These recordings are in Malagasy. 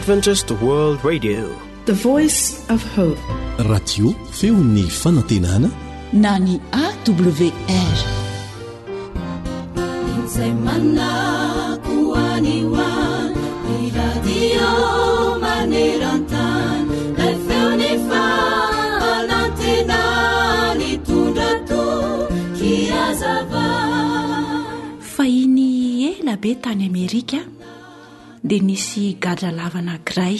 Adventist World Radio. The Voice of Hope. Radio feon'ny fanantenana na ny AWR. Izay manako any ho any, ny radio maneran-tany, ilay feon'ny fanantenana hitondra toky hazava. Fahiny ela be tany Amerika dia nisy gadra lava anankiray.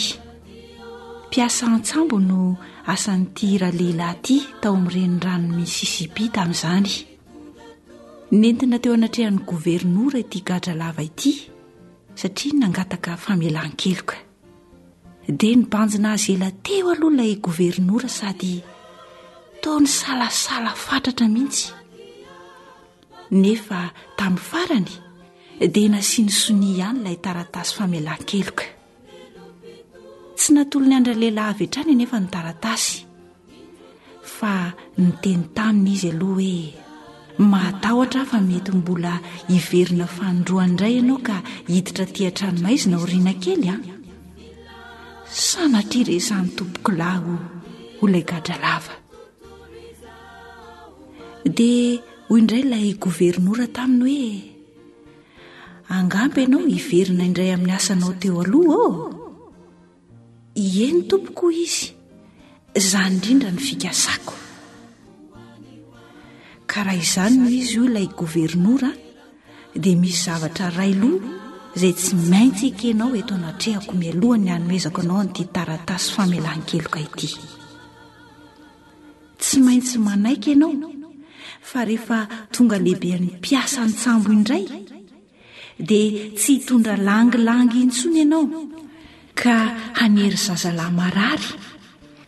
Mpiasa an-tsambo no asan'ity ralehilahy ity tao amin'ny reniranon'i Mississippi tamin'izany. Nentina teo anatrehan'ny governora ity gadra lava ity satria nangataka famelan-keloka. Dia nibanjina azy ela teo aloha ilay governora sady toa nisalasala fatratra mihitsy. Nefa tamin'ny farany dia nasiany sonia ihany ilay taratasy famelan-keloka. Tsy natolony an-dralehilahy avy hatrany anefa ny taratasy fa niteny taminy izy aloha hoe mahatahotra aho fa mety mbola hiverina fanindroany indray ianao ka hiditra aty an-tranomaizina aoriana kely an! Sanatria re izany tompokolahy o, hoy ilay gadralava. Dia hoy indray ilay governora taminy hoe Angamba ianao hiverina indray amin'ny asanao teo aloha ô? Ieny tompoko hoy izy, izany indrindra ny fikasako. Ka raha izany no izy hoy ilay governora dia misy zavatra ray loha izay tsy maintsy ekenao eto anatrehako mialohan'ny hanomezako anao an'ity taratasy famelan-keloka ity. Tsy maintsy manaiky ianao fa rehefa tonga lehiben'ny mpiasa an-tsambo indray dia tsy hitondra langilangy intsony ianao ka hanery zazalahy marary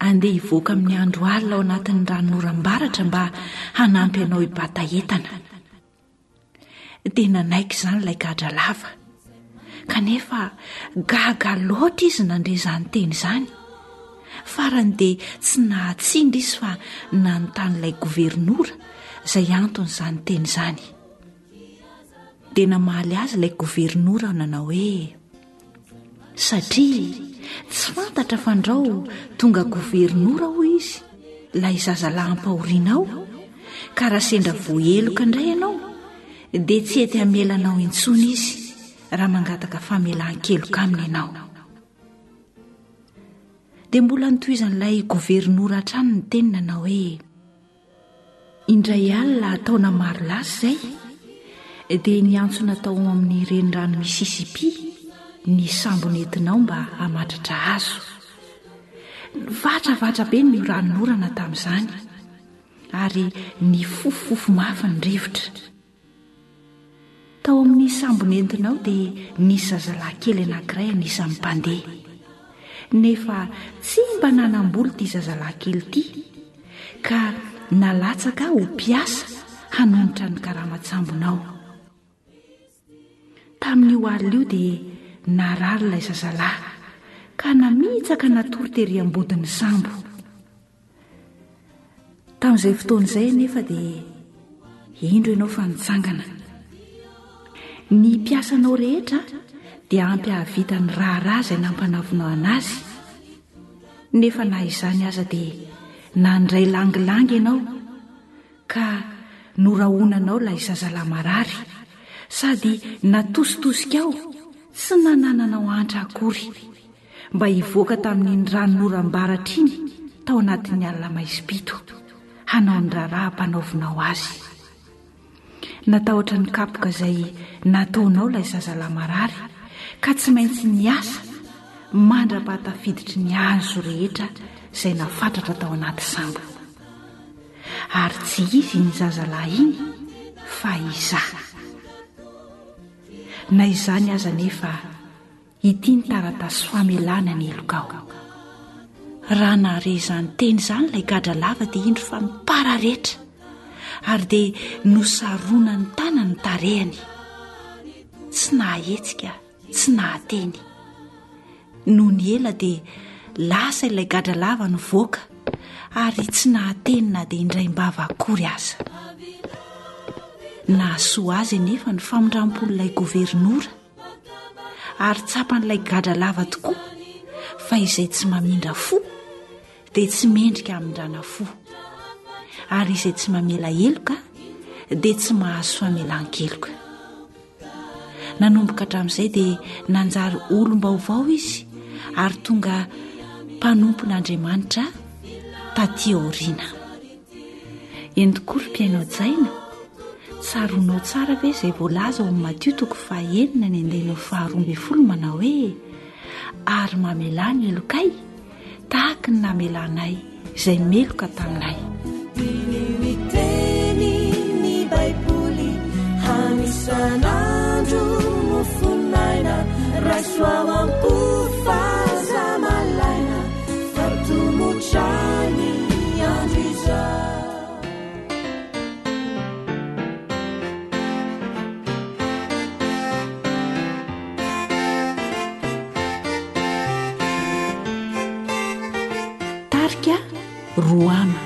andeha hivoaka amin'ny andro alina ao anatin'ny ranonoram-baratra mba hanampy anao hibata entana. Dia nanaiky izany ilay gadra lava. Kanefa gaga loatra izy nandre izany teny izany. Farany dia tsy nahatsindry izy fa nanontany ilay governora izay anton'izany teny izany. Dia namaly azy ilay governora nanao hoe, Satria tsy fantatra fandrao tonga governora hoy izy ilay zazalahy ampahorianao ka raha sendra voaheloka indray ianao dia tsy hety hamela anao intsony izy raha mangataka famelan-keloka aminy ianao. Dia mbola notohizan'ilay governora hatrany ny teny nanao hoe. Indray alina taona maro lasa izay, dia niantsona tao amin'ny renirano Mississippi ny sambo nentinao mba hamatratra hazo. Nivatravatra be ny ranonorana tamin'izany, ary nifofofofo mafy ny rivotra. Tao amin'ny sambo nentinao dia nisy zazalahy kely anankiray anisan'ny mpandeha. Nefa tsy mba nanam-bola ity zazalahy kely ity, ka nalatsaka ho mpiasa hanonitra ny karaman-tsambonao. Tamin'io alina io dia narary ilay zazalahy, ka namitsaka natory tery am-bodin'ny sambo. Tamin'izay fotoana izay anefa dia indro ianao fa nitsangana. Ny mpiasanao rehetra dia ampy hahavita ny raharaha izay nampanavonao anazy. Nefa na izany aza dia nandray langilangy ianao ka norahonanao ilay zazalahy marary sady natositosikao tsy nanananao antra akory. mba hivoaka tamin'iny ranonoram-baratra iny tao anatin'ny alina maizim-pito, hanao ny raharaha ampanaovinao azy. Natahotra ny kapoka izay nataonao ilay zazalahy marary ka tsy maintsy niasa mandra-pahatafiditry ny hazo rehetra izay nafatratra tao anaty sambo. Ary tsy izy iny zazalahy iny fa izaho. Na izany aza anefa, Ity ny taratasy famelana ny helokao. Raha nahare izany teny izany ilay gadra lava dia indro fa nipararetra ary dia nosaronany tanany ny tarehiny. Tsy nahahetsika, tsy nahateny. Nony ela dia lasa ilay gadra lava nivoaka ary tsy nahateny na dia indraim-bava akory aza. Nahasoa azy anefa ny famindram-pon'ilay governora. ary tsapan'ilay gadra lava tokoa Fa izay tsy mamindra fo dia tsy mendrika hamindrana fo, ary izay tsy mamela heloka dia tsy mahazo famelan-keloka. Nanomboka hatramin'izay dia nanjary olom-baovao izy ary tonga mpanompon'Andriamanitra taty aoriana. Eny tokoa ry mpihaino hajaina, tsaroanao tsara ve izay voalaza ao amin'ny Matio toko fahenina ny andininy faharoa ambin'ny folo manao hoe ary mamelà ny helokay tahaka ny namelanay izay meloka taminay. Diniho ny teny ny Baiboly hanisan'andro mofon'aina raiso ao am-po fa aza malaina fa tomotra ny andro izao. Tarika Rohama.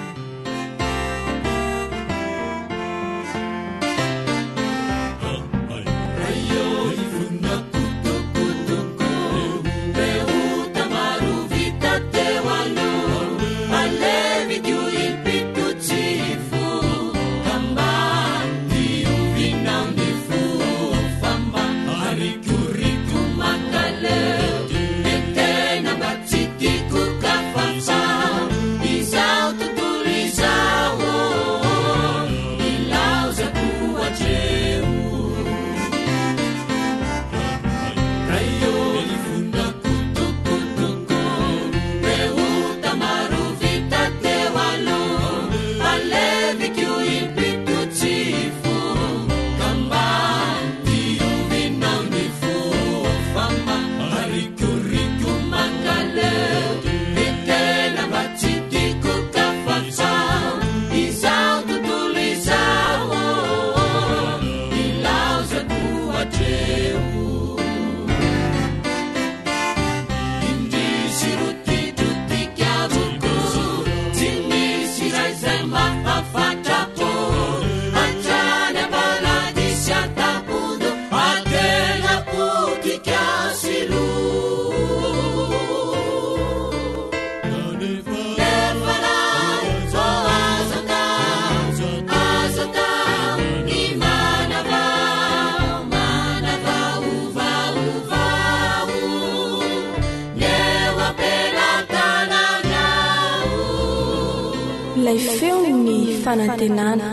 Ilay feon'ny fanantenana.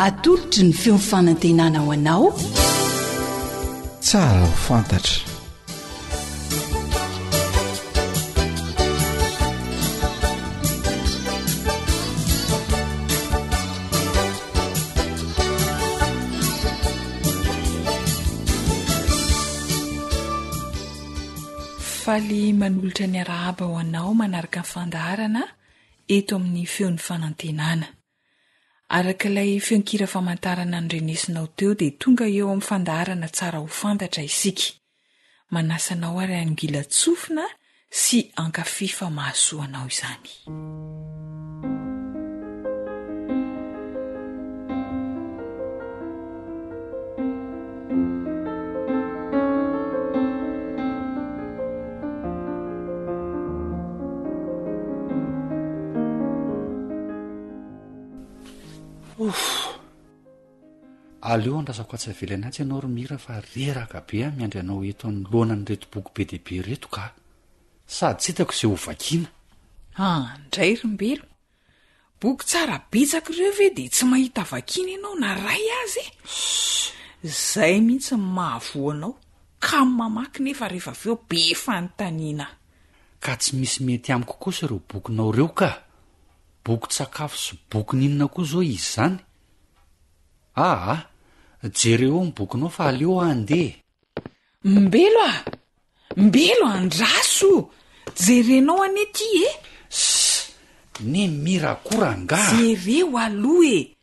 Atolotry ny feo fanantenana ho anao. Tsara ho fantatra. Faly manolotra ny arahaba ho anao manaraka ny fandaharana eto amin'ny feon'ny fanantenana. Araka ilay feon-kira famantarana norenesinao teo dia tonga eo amin'ny fandaharana tsara ho fantatra isika. Manasa anao ary hanongilan-tsofina sy hankafy fa mahasoa anao izany. Ouff! Aleo andrasako atsy avelany atsy ianao ry Mira fa reraka be aho miandry anao eto anoloana an'ireto boky be dia be ireto ka! Sady tsy hitako izay ho vakiana. Andray ry Mbelo! Boky tsara betsaka ireo ve dia tsy mahita vakiana ianao na ray aza e? Zay mihitsy ny mahavoa anao, kamo mamaky nefa rehefa avy eo be fanontaniana. Ka tsy misy mety amiko kosa ireo bokinao ireo ka! Bokin-tsakafo sy bokin'inona koa izao izy izany? Aa! Jereo eo ny bokinao fa aleo aho handeha e! Mbelo a! Mbelo andraso! Jerenao anie ty e! Ssss! Ne mira koa rangaha! Jereo aloha e!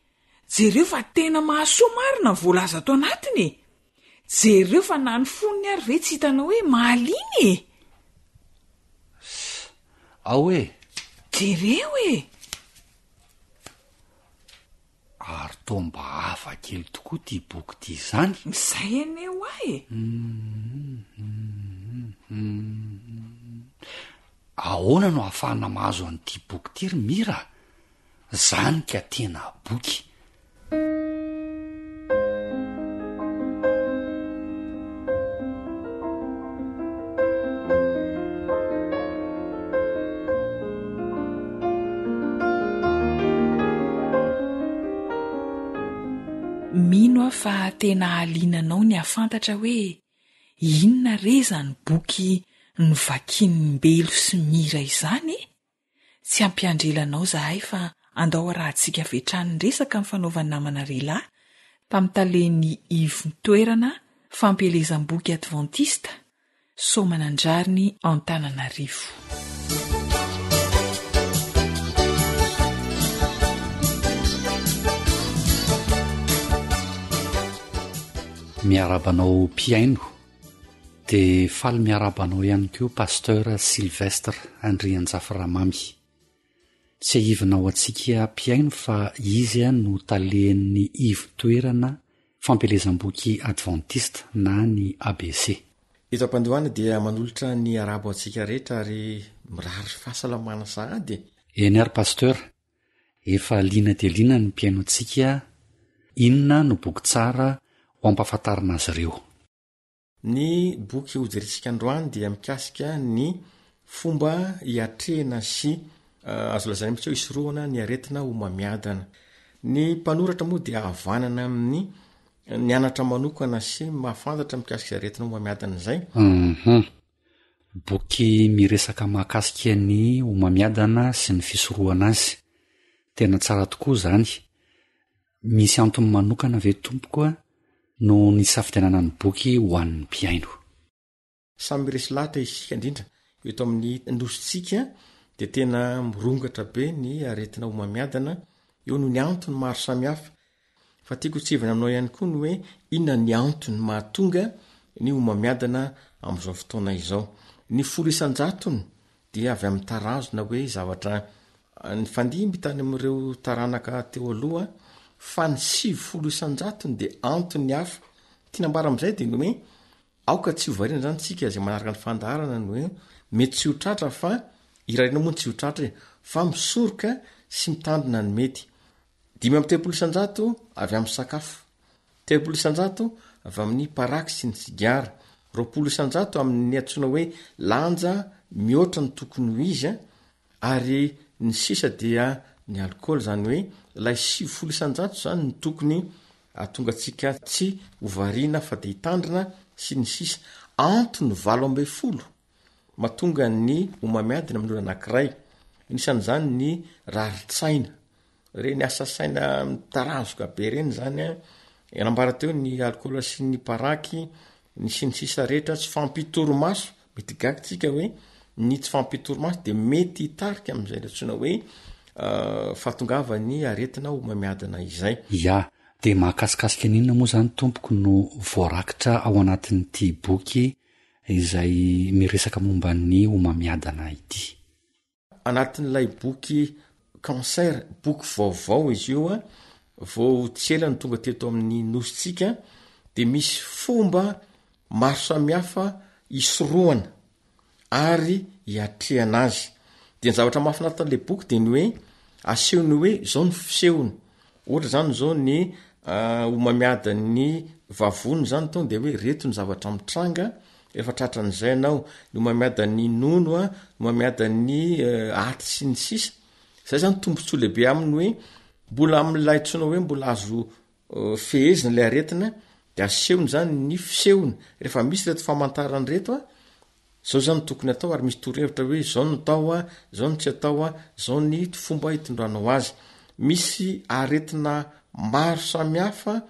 Jereo fa tena mahasoa marina ny voalaza ato anatiny e! Jereo fa na ny fonony ary ve tsy hitanao hoe mahaliana e! Ssss! Ao e! Jereo e! Ary toa mba hafa kely tokoa ity boky ity izany. Izay anie hoa e! Ahoana no ahafahana mahazo an'ity boky ity ry Mira a? Zany ka tena boky. Mino aho fa tena hahaliana anao ny hahafantatra hoe inona re izany boky novakian'i Mbelo sy Mira izany e? Tsy hampiandry ela anao izahay fa andao harahantsika avy hatrany ny resaka nifanaovan'ny namana Rila tamin'ny talen'ny ivon-toerana fampielezam-boky advantista Soamanandrariny Antananarivo. Miarahaba anao mpihaino, dia faly miarahaba anao ihany koa Pasteur Sylvestre Andrianjafiramamy. Tsiahivina ho antsika mpihaino fa izy no talen'ny ivon-toerana fampielezam-boky advantista na ny ABC. Eto am-pandohana dia manolotra ny arabo antsika rehetra ary mirary fahasalamana sahady e! Eny ary Pasteur, efa liana dia liana ny mpihaino antsika, inona no boky tsara ho ampahafantarina azy ireo? Ny boky hojerentsika androany dia mikasika ny fomba hiatrehana sy azo lazaina mihitsy hoe hisorohana ny aretina homamiadana. Ny mpanoratra moa dia havanana amin'ny nianatra manokana sy mahafantatra mikasika izay aretina homamiadana izay. Hum. Boky miresaka mahakasika ny homamiadana sy ny fisorohana azy. Tena tsara tokoa izany. Misy antony manokana ve tompoko a no nisafidianana ny boky ho an'ny mpihaino? Samy resy lahatra isika indrindra eto amin'ny nosintsika dia tena mirongatra be ny aretina homamiadana eo noho ny antony maro samihafa. Fa tiako hotsihivina aminao ihany koa ny hoe inona ny antony mahatonga ny homamiadana amin'izao fotoana izao. Ny folo isan-jatony dia avy amin'ny tarazo na hoe zavatra nifandimby tany amin'ireo taranaka teo aloha fa ny 90 isan-jatony dia antony hafa. Tiana ambara amin'izay dia ny hoe aoka tsy ho variana izany tsika izay manaraka ny fandaharana ny hoe mety tsy ho tratra fa irariana moa ny tsy ho tratra e, fa misoroka sy mitandrina ny mety. 35% avy amin'ny sakafo, 30% avy amin'ny paraky sy ny sigara, 20% amin'ny antsoina hoe lanja mihoatra ny tokony ho izy, ary ny sisa dia ny alikaola, izany hoe ilay 90% izany no tokony hahatonga antsika tsy ho variana fa dia hitandrina sy ny sisa. Antony 18 mahatonga ny homamiadina amin'ny olona anankiray, anisan'izany ny rarin-tsaina. Ireny asa saina mitarazoka be ireny izany an, nambara teo ny alikaola sy ny paraky, ny sy ny sisa rehetra, tsy fahampian-torimaso, Mety gaga tsika hoe ny tsy fahampian-torimaso dia mety hitarika amin'izay antsoina hoe fahatongavan'ny aretina homamiadana izay. Ya, dia mahakasikasika an'inona moa izany tompoko no voarakitra ao anatin'ity boky izay miresaka momba ny homamiadana ity? Anatin'ilay boky Cancer, boky vaovao izy io a, vao tsy ela no tonga teto amin'ny nosintsika, dia misy fomba maro samihafa hisorohana ary hiatrehana azy. Dia ny zavatra mahafinaritra an'ilay boky dia ny hoe asehony hoe izao ny fisehony. Ohatra izany izao ny homamiadan'ny vavony izany tonga dia hoe ireto ny zavatra mitranga rehefa tratran'izay ianao, ny homamiadan'ny nono, ny homamiadan'ny aty sy ny sisa. Izay izany tombontsoa lehibe aminy hoe mbola amin'ilay antsoina hoe mbola azo fehezina ilay aretina dia asehony izany ny fisehony. Rehefa misy ireto famantarana ireto Zao zany no tokony atao ary misy torohevitra hoe zao no atao a, zao no tsy atao a, zao ny fomba hitondranao azy. Misy aretina maro samihafa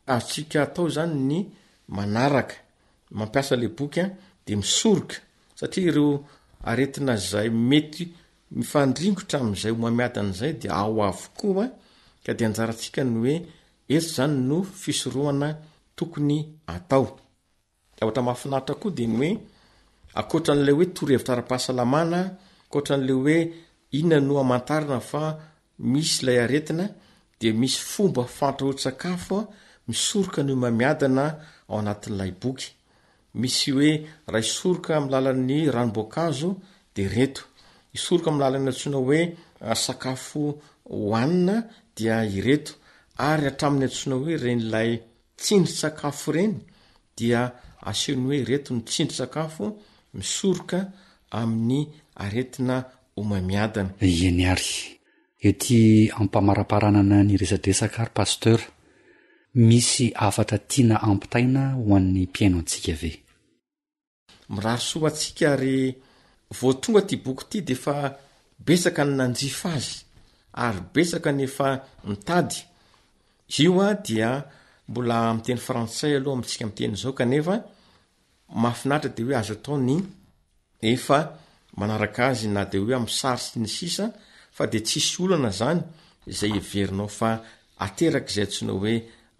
azontsika atao zany ny manaraka, mampiasa le boky a, de misoroka satria ireo aretina zay mety mifandringotra amin'izay homamiadana izay dia ao avokoa ka de anjarantsika ny hoe eto zany no fisorohana tokony atao. Zavatra mahafinaritra koa dia ny hoe ankoatra an'ilay hoe torohevitra ara-pahasalamana, ankoatra an'ilay hoe inona no hamantarana fa misy ilay aretina dia misy fomba fandrahoan-tsakafo misoroka ny homamiadana ao anatin'ilay boky. Misy hoe raha hisoroka amin'ny lalan'ny ranom-boankazo dia ireto, hisoroka amin'ny lalan'ny antsoina hoe sakafo hohanina dia ireto, ary hatramin'ny antsoina hoe ireny ilay tsindrin-tsakafo ireny dia asehony hoe ireto ny tsindrin-tsakafo misoroka amin'ny aretina homamiadana. Eny ary. Ety ampamaraparanana ny resadresaka ary Pasteur, misy hafatra tiana ampitaina ho an'ny mpihaino antsika ve? Mirary soa ho antsika ary vao tonga ity boky ity dia efa betsaka ny nanjifa azy ary betsaka ny efa mitady. Io dia mbola amin'ny teny frantsay aloha amintsika miteny izao kanefa mahafinaritra dia hoe azo atao ny efa manaraka azy na dia hoe amin'ny sary sy ny sisa fa dia tsisy olana zany izay heverinao fa aterak'izay antsoina hoe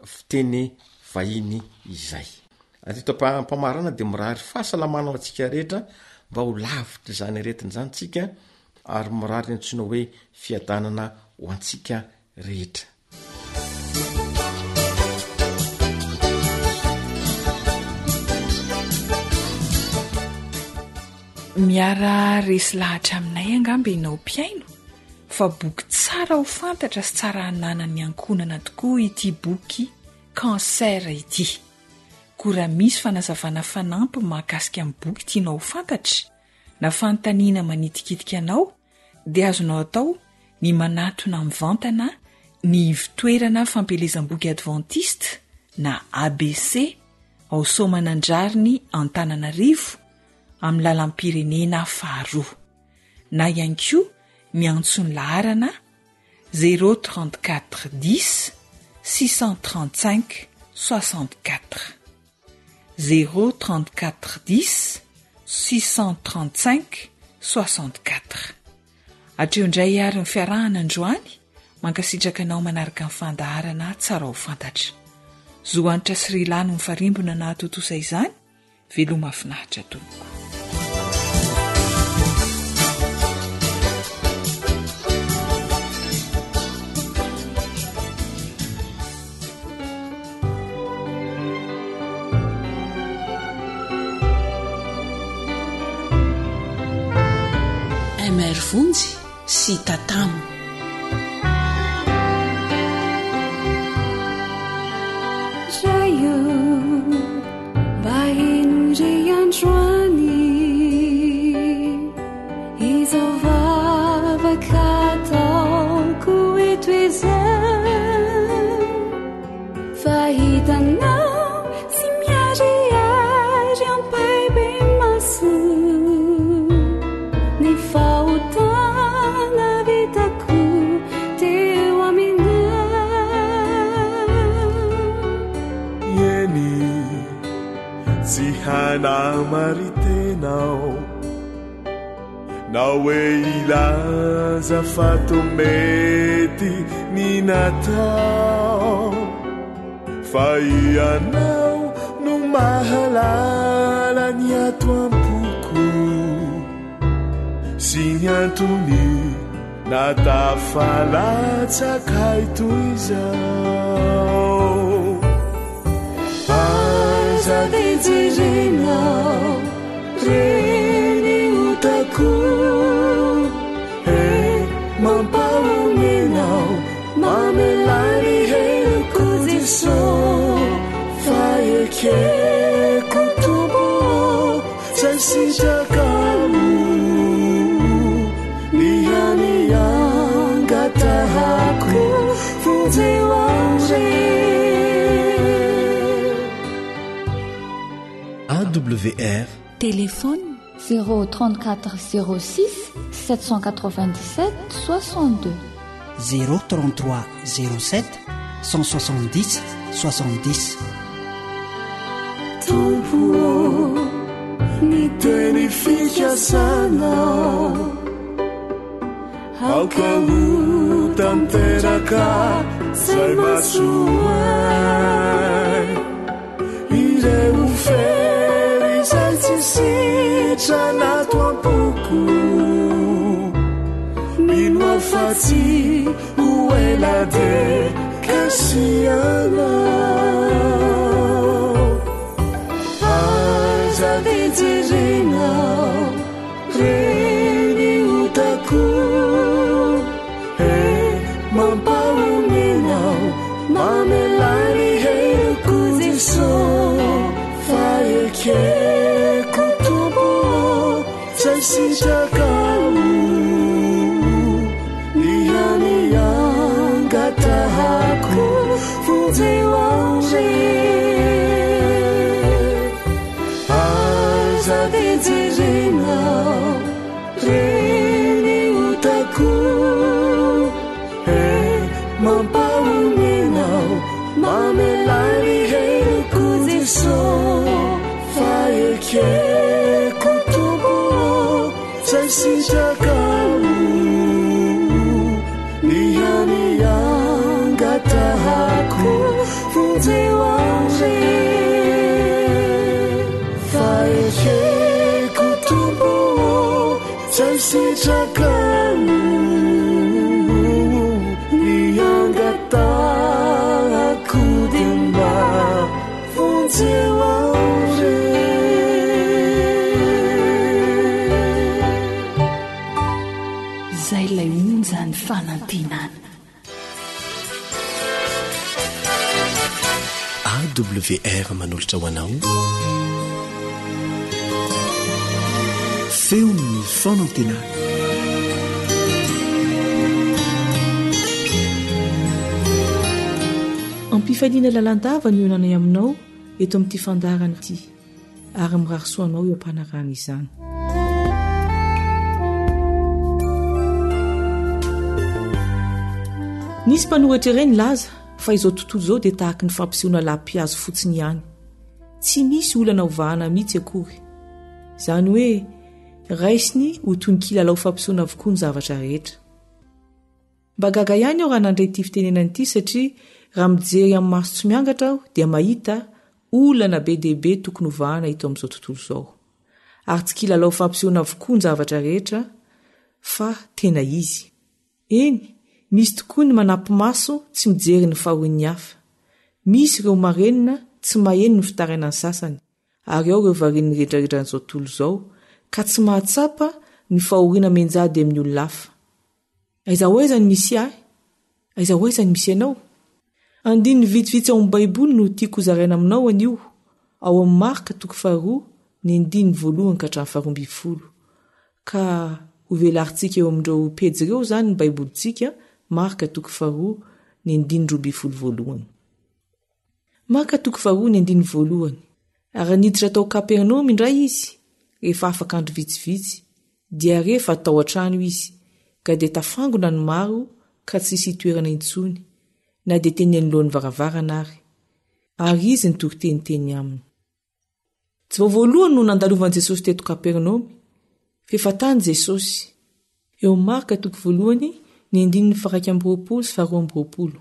fiteny vahiny izay. Ary eto am-pamarana dia mirary fahasalamana ho antsika rehetra mba ho lavitra izany aretina izany tsika ary mirary ny antsoina hoe fiadanana ho antsika rehetra. Miara resy lahatra aminay angamba ianao mpihaino fa boky tsara ho fantatra sy tsara hananan'ny ankohonana tokoa ity boky Cancer ity. Koa raha misy fanazavana fanampiny mahakasika ny boky tianao ho fantatra na fanontaniana manitikitika anao dia azonao atao ny manatona mivantana ny ivon-toerana fampielezam-boky advantista na ABC ao Soamanandrariny Antananarivo amin'ny lalam-pirenena faharoa na ihany koa miantso ny laharana 034 10 635 64 034 10 635 64. Hatreo indray ary ny fiarahana androany, mankasitraka anao manaraka ny fandaharana tsara ho fantatra. Zo Hanitra sy Rilà no mifarimbona nahatontosa izany, Veloma finaritra tompoko. MR Vonjy sy Tatamo. Ray ô, mba henoy re androany izao vavaka ataoko eto izao fa hitanao sy miharihary ampahibemaso ny fahotana vitako teo aminao. Eny, tsy hanamari-tena. ianao Na hoe hilaza fa toa mety ny natao Fa ianao no mahalala ny ato am-poko Sy ny antony Nahatafalatsaka ahy toy izao. Aza dia jerena reny otako e mampahonena aho mamela ny heloko Jeso fa ekeko Tompo ô zay sitrakao ny hany angatahako vonjeo aho re. AWR. Téléphone 0 34 06 797 62. 0 33 07 170 70. Tompo ô, ny teny fikasanao Aoka ho tanteraka zay mahasoa ahy Ireo fery izay tsy sitrana ato am-poko Mino aho fa tsy ho ela dia kasihanao Aza dia jerena reny otako e mampahonena aho mamela ny heloko Jeso fa ekeko Tompo ô zay sitrakao ny hany angatahako vonjeo aho re Aza dia jerena reny otako e mampahonena aho mamela ny heloko Jeso fa ekeko Tompo ô zay sitrakao ny hany angatahako vonjeo aho re fa ekeko Tompo ô zay sitrakao ny angatahako dia mba vonjeo aho re. Izay ilay onjan'ny fanantenana. AWR manolotra ho anao Feon'ny fanantenana. Ampifaliana lalandava ny onanay aminao eto amin'ity fandaharana ity. ary mirary soa anao eo am-panarahana izany. Nisy mpanoratra iray nilaza fa izao tontolo izao dia tahaky ny fampisehoana lapihazo fotsiny ihany. Tsy misy olana hovahana mihitsy akory. Izany hoe raisiny ho toy ny kilalao fampisehoana avokoa ny zavatra rehetra. Mba gaga ihany aho raha nandre ity fitenenana ity satria raha mijery amin'ny maso tsy miangatra aho dia mahita olana be dia be tokony hovahana eto amin'izao tontolo izao. Ary tsy kilalao fampisehoana avokoa ny zavatra rehetra fa tena izy. Eny, misy tokoa ny manampi-maso tsy mijery ny fahorian'ny hafa. Misy ireo marenina tsy maheno ny fitarainan'ny sasany, ary ao ireo varian'ny redraredran'izao tontolo izao ka tsy mahatsapa ny fahoriana mianjady amin'ny olona hafa. Aiza ho aiza ny misy ahy? Aiza ho aiza ny misy anao? Andininy vitsivitsy ao amin'ny Baiboly no tiako hozaraina aminao anio, ao amin'ny Marka toko faharoa, ny andininy voalohany ka hatramin'ny faharoambinifolo. Ka hovelarintsika eo amin'ireo pejy ireo izany ny Baibolintsika, Marka toko faharoa, ny andininy 12 voalohany. Maka toko faharoa ny andininy voalohany. Ary niditra tao Kapernaomy indray izy, rehefa afaka andro vitsivitsy, dia re fa tao an-trano izy, ka dia tafangona ny maro ka tsy nisy hitoerana intsony, na dia teny anoloan'ny varavarana ary. Ary izy nitory teny teny aminy. Tsy vao voalohany no nandalovan'i Jesosy teto Kapernaomy, f'efa tany Jesosy. Eo amin'ny Marka toko voalohany, ny andininy faha-21 sy faha-22.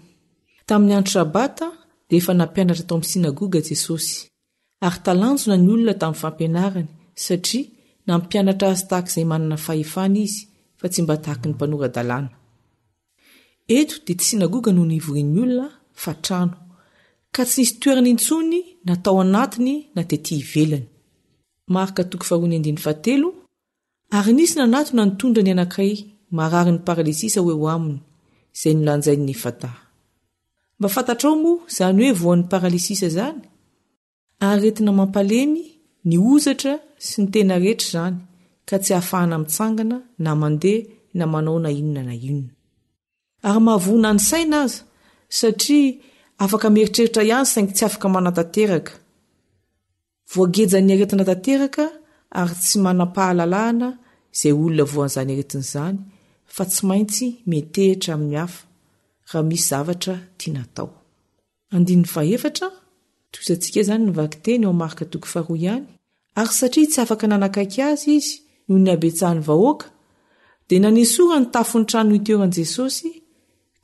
Tamin'ny andro Sabata dia efa nampianatra tao amin'ny synagoga Jesosy. Ary talanjona ny olona tamin'ny fampianarany, satria nampianatra azy tahaka izay manana fahefana izy, fa tsy mba tahaky ny mpanora-dalàna. Eto dia tsy synagoga no nivorian'ny olona, fa trano, ka tsy nisy toerana intsony na tao anatiny na tetỳ ivelany. Marka toko faharoa ny andininy fahatelo, Ary nisy nanatona nitondra ny anankiray mararin'ny paralysisa ho eo aminy, izay nolanjain'ny efa-dahy. Mba fantatrao moa izany hoe voan'ny paralysisa izany? Aretina mampalemy ny hozatra sy ny tena rehetra izany ka tsy ahafahana mitsangana na mandeha na manao na inona na inona. Ary mahavoa na ny saina aza satria afaka mieritreritra ihany saingy tsy afaka manatanteraka. Voagejan'ny aretina tanteraka ary tsy manam-pahalalahana izay olona voan'izany aretina izany fa tsy maintsy miantehitra amin'ny hafa raha misy zavatra tiana atao. Andininy fahefatra, Tohizantsika izany ny vakiteny ao Marka toko faharoa ihany, Ary satria tsy afaka nanakaiky azy izy noho ny habetsahan'ny vahoaka, dia nanesorany ny tafon'ny trano nitoeran'i Jesosy,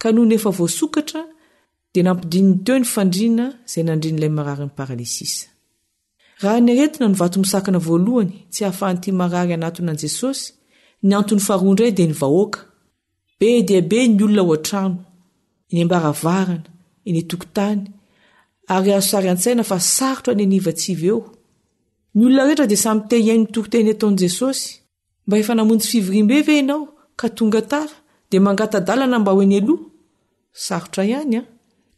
ka nony efa voasokatra, dia nampidininy teo ny fandriana izay nandrian'ilay mararin'ny paralysisa. Raha ny aretina no vato misakana voalohany tsy ahafahan'ity marary hanatona an'i Jesosy, ny antony faharoa indray dia ny vahoaka. Be dia be ny olona ao an-trano, eny am-baravarana, eny an-tokotany, ary azo sary an-tsaina fa sarotra ny hanivatsiva eo. Ny olona rehetra dia samy te hihaino ny toriteny ataon'i Jesosy. Mba efa namonjy fivoriambe ve ianao ka tonga tara dia mangata-dalana mba ho eny aloha? Sarotra ihany an!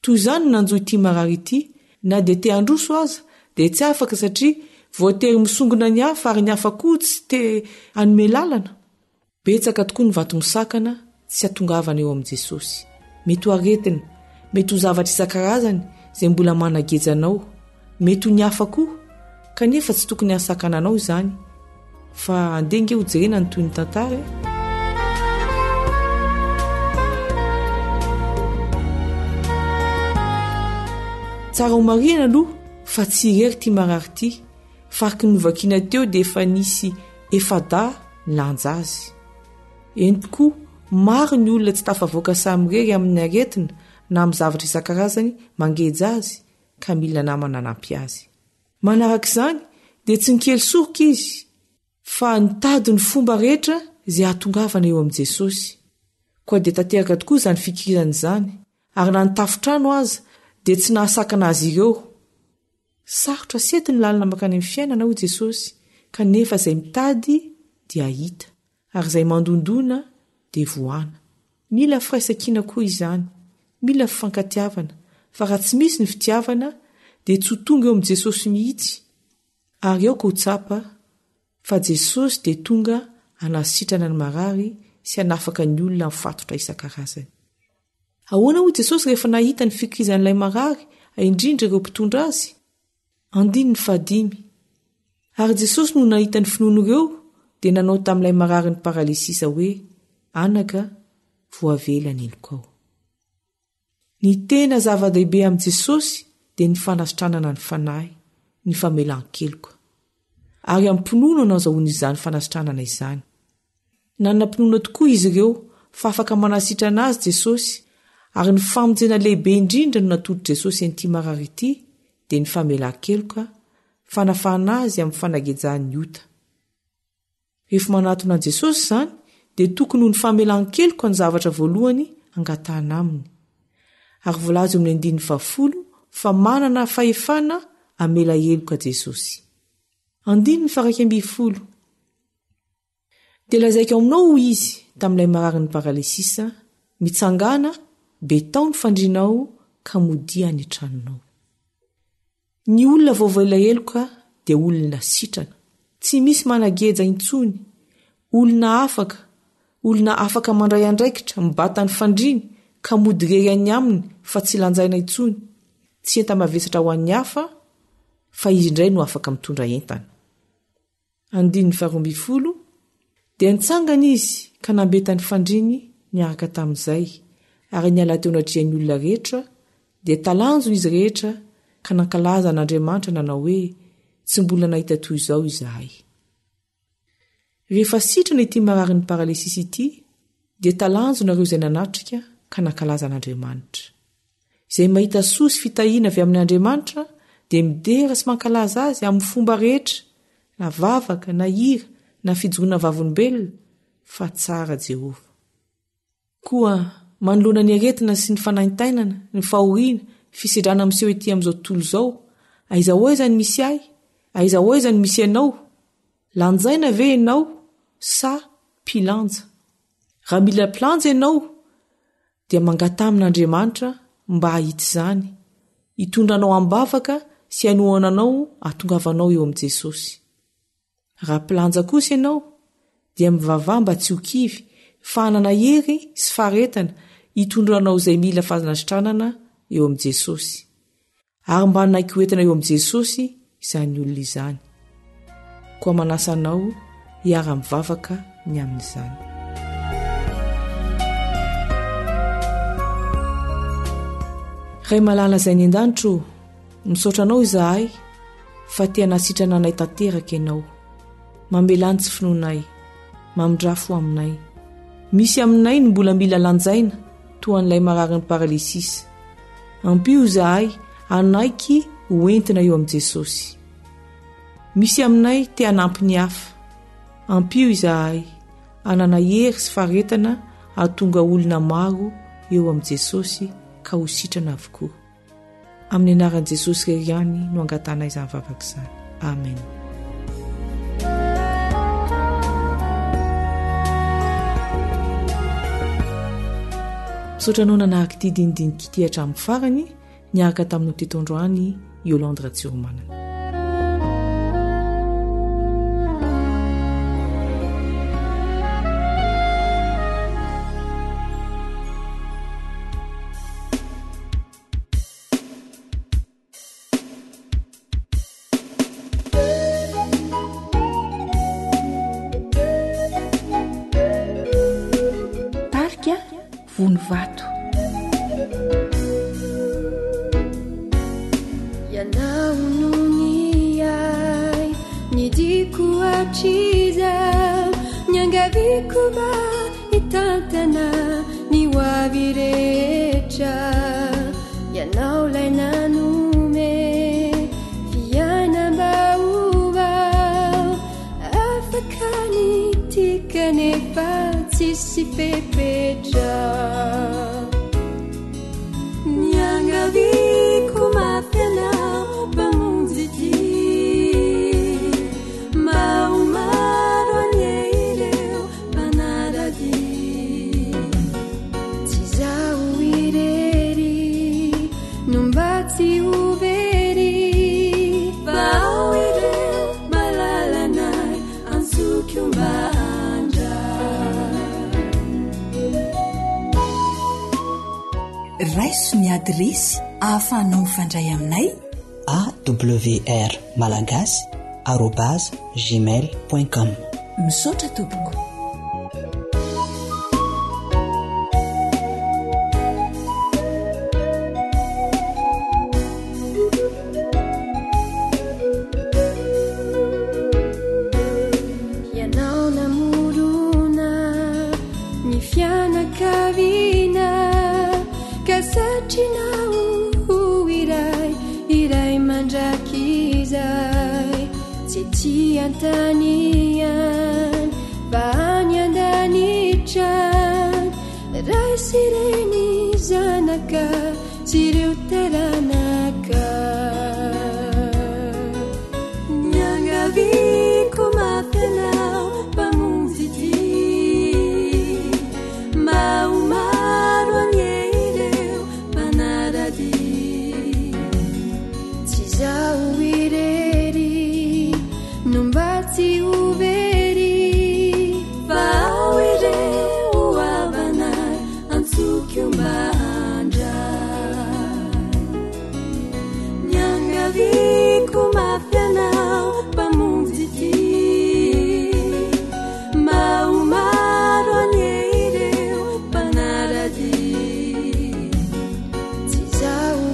Toy izany no nanjo ity marary ity, na dia te handroso aza dia tsy afaka satria voatery misongona ny hafa ary ny hafa koa tsy te hanome lalana. Betsaka tokoa ny vato misakana tsy hatongavana eo amin'i Jesosy. Mety ho aretina, mety ho zavatra isan-karazany izay mbola manageja anao, mety ho ny hafa koa, kanefa tsy tokony hahasakana anao izany. Fa andeha ange hojerena ny tohin'ny tantara e! Tsara homarihana aloha fa tsy irery ity marary ity, fa araka ny novakiana teo dia efa nisy efa-dahy nilanja azy. Eny tokoa, maro ny olona tsy tafavoaka samirery amin'ny aretina na amin'ny zavatra isan-karazany mangeja azy ka mila namana hanampy azy. Manaraka izany dia tsy nikely soroka izy fa nitady ny fomba rehetra izay hahatongavana eo amin'i Jesosy. Koa dia tanteraka tokoa izany fikirizana izany ary na ny tafontrano aza dia tsy nahasakana azy ireo. Sarotra sety ny lalana mankany amin'ny fiainana hoy Jesosy kanefa izay mitady dia hahita ary izay mandondona dia vohana. Mila firaisankina koa izany, mila fifankatiavana, fa raha tsy misy ny fitiavana dia tsy ho tonga eo amin'i Jesosy mihitsy, ary aoka ho tsapa fa Jesosy dia tonga hanasitrana ny marary sy hanafaka ny olona amin'ny fatotra isan-karazany. Ahoana hoy Jesosy rehefa nahita ny fikirizan'ilay marary, indrindra ireo mpitondra azy? Andininy fahadimy. Ary Jesosy nony nahita ny finoan'ireo dia nanao tamin'ilay mararin'ny paralysisa hoe, Anaka, voavela ny helokao. Ny tena zava-dehibe amin'i Jesosy dia ny fanasitranana ny fanahy, ny famelan-keloka. Ary amim-pinoana no azahoana izany fanasitranana izany. Nanam-pinoana tokoa izy ireo fa afaka manasitrana azy Jesosy, ary ny famonjena lehibe indrindra no natolotr'i Jesosy an'ity marary ity dia ny famelan-keloka, fanafahana azy amin'ny fanagejan'ny ota. Rehefa manatona an'i Jesosy izany dia tokony ho ny famelan-keloka no zavatra voalohany angatahana aminy. Ary voalaza eo amin'ny andininy fahafolo fa manana fahefana hamela heloka Jesosy. Andininy faha-11. Dia lazaiko aminao, hoy izy tamin'ilay mararin'ny paralysisa, mitsangàna, betao ny fandrianao ka modia any an-tranonao. Ny olona voavaila heloka dia olona sitrana, tsy misy manageja intsony, olona afaka, olona afaka mandray andraikitra, mibata ny fandriany ka mody irery any aminy fa tsy lanjaina intsony, tsy enta-mavesatra ho an'ny hafa fa izy indray no afaka mitondra entana. Andininy faharoambinifolo, Dia nitsangana izy ka nambeta ny fandriany niaraka tamin'izay, ary niala teo anatrehan'ny olona rehetra, dia talanjona izy rehetra ka nankalaza an'Andriamanitra nanao hoe, Tsy mbola nahita toy izao izahay. Rehefa sitrana ity mararin'ny paralysisa ity, dia talanjona ireo izay nanatrika ka nankalaza an'Andriamanitra. Izay mahita soa sy fitahiana avy amin' Andriamanitra dia midera sy mankalaza Azy amin'ny fomba rehetra, na vavaka, na hira, na fijoroana vavolombelona, fa tsara Jehovah. Koa, manoloana ny aretina sy ny fanaintainana, ny fahoriana, fisedrana miseho ety amin'izao tontolo izao, aiza ho aiza ny misy ahy? Aiza ho aiza no misy anao? Lanjaina ve ianao sa mpilanja? Raha mila mpilanja ianao, dia mangataha amin'Andriamanitra mba hahita izany, hitondra anao am-bavaka sy hanohana anao hahatongavanao eo amin'i Jesosy. Raha mpilanja kosa ianao, dia mivavaha mba tsy ho kivy fa hanana hery sy faharetana hitondra anao izay mila fanasitranana eo amin'i Jesosy. Ary mba hanaiky hoentina eo amin'i Jesosy izany olona izany. Koa manasa anao hiara-mivavaka ny amin'izany. Ray malala izay any an-danitra ô, misaotra anao izahay fa te hanasitrana anay tanteraka ianao. Mamelà ny tsy finoanay, mamindrà fo aminay. Misy aminay ny mbola mila lanjaina toa an'ilay mararin'ny paralysisa. Ampio izahay hanaiky ho entina eo amin'i Jesosy. Misy aminay te hanampy ny hafa. Ampio izahay hanana hery sy faharetana hahatonga olona maro eo amin'i Jesosy ka ho sitrana avokoa. Amin'ny anaran'i Jesosy irery ihany no angatanay izany vavaka izany. Amen. Misaotra anao nanaraka ity dinidinika ity hatramin'ny farany niaraka taminao teto androany Yolande Ratsiromanana. Tarika Vonivato. Ianao no niahy ny diako hatrizay, niangaviako mba Hitantana ny ho avy rehetra Ianao ilay nanome fiainam-baovao Afaka ny tia kanefa tsisy fepetra Miangaviako mafy anao Mpamonjy ity Mba ho maro anie ireo mpanara-dia. Tsy izaho irery no mba tsy ho very, fa ao ireo malalanay antsoiko mba handray. Raiso ny adiresy ahafahanao mifandray aminay. Awr malagasy arobase gmail point com. Misaotra tompoko. Ianao namorona ny fianakaviana ka satrinao ho iray iray mandrakizay tsy ety an-tany ihany fa any an-danitra any ray sy reny zanaka sy ireo taranaka Niangaviako mafy anao Mpamonjy ity mba ho maro anie ireo mpanara-dia Tsy izaho irery no mba tsy ho very fa ao ireo havanay antsoko mba handray Niangaviako mafy anao Mpamonjy ity mba ho maro anie ireo mpanara-dia Tsy izaho